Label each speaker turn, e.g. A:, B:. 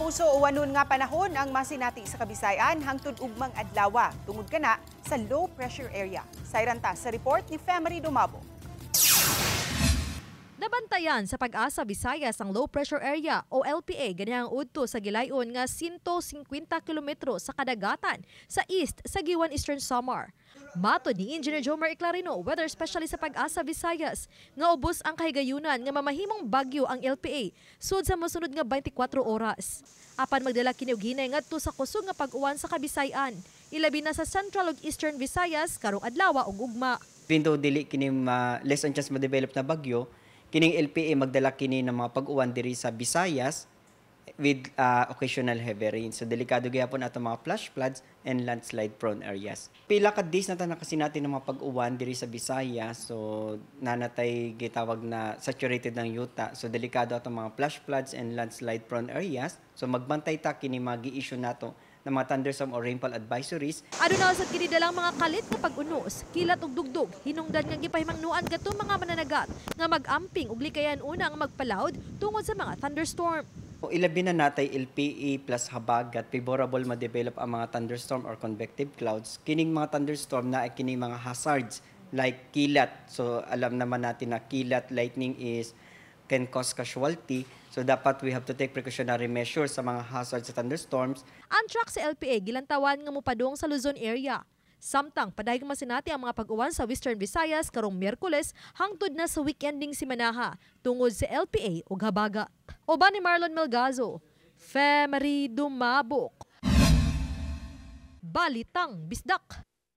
A: Kapuso, uwanon nga panahon ang masinati sa Kabisayan hangtod ugmang adlawa tungod kana sa low pressure area. Sayran ta sa report ni Femery Dumabo.
B: Nabantayan sa Pag-asa Visayas ang low pressure area o LPA ganihang udto sa gilayon nga 150 kilometro sa kadagatan sa east sa Guiuan, Eastern Samar. Matod ni Engineer Jomer Eclarino, weather specialist sa Pag-asa Visayas, nga ubos ang kahigayunan nga mamahimong bagyo ang LPA sud sa mosunod nga 24 oras. Apan magdala kini og hinay ngadto sa kusog nga pag-uwan sa Kabisayan, ilabi na sa Central ug Eastern Visayas karong adlaw ug ugma.
C: Even though dili kini ma less on chance ma-develop na bagyo, kining LPA magdala kini ng mga pag-uwan diri sa Visayas with occasional heavy rain. So delikado gyapon ato mga flash floods and landslide prone areas. Pila ka days na ta nakasinati ng mga pag-uwan diri sa Visayas. So naa na tay gitawag na saturated ng yuta. So delikado ato mga flash floods and landslide prone areas. So magbantay ta, kini magi-issue nato ng mga thunderstorm or rainfall advisories.
B: Aduna sad kini dalang mga kalit nga pag-unos, kilat ug dugdug, hinungdan nga gipahimangnuan kadtong mga mananagat nga mag-amping ug likayan una nga magpalawd tungod sa mga thunderstorm.
C: O ilabi na natay LPA plus habagat, favorable ma-develop ang mga thunderstorm or convective clouds. Kining mga thunderstorm na kining mga hazards like kilat. So alam naman natin na kilat, lightning is can cause casualty. So dapat we have to take precautionary measures sa mga hazards sa thunderstorms.
B: Ang track sa LPA gilantawan nga mopadung sa Luzon area. Samtang padayong masinati ang mga pag-uwan sa Western Visayas karong Miyerkules hangtod na sa weekending simanaha tungod sa LPA ug habagat. Uban ni Marlon Melgazo, Femery Dumabok. Balitang Bisdak.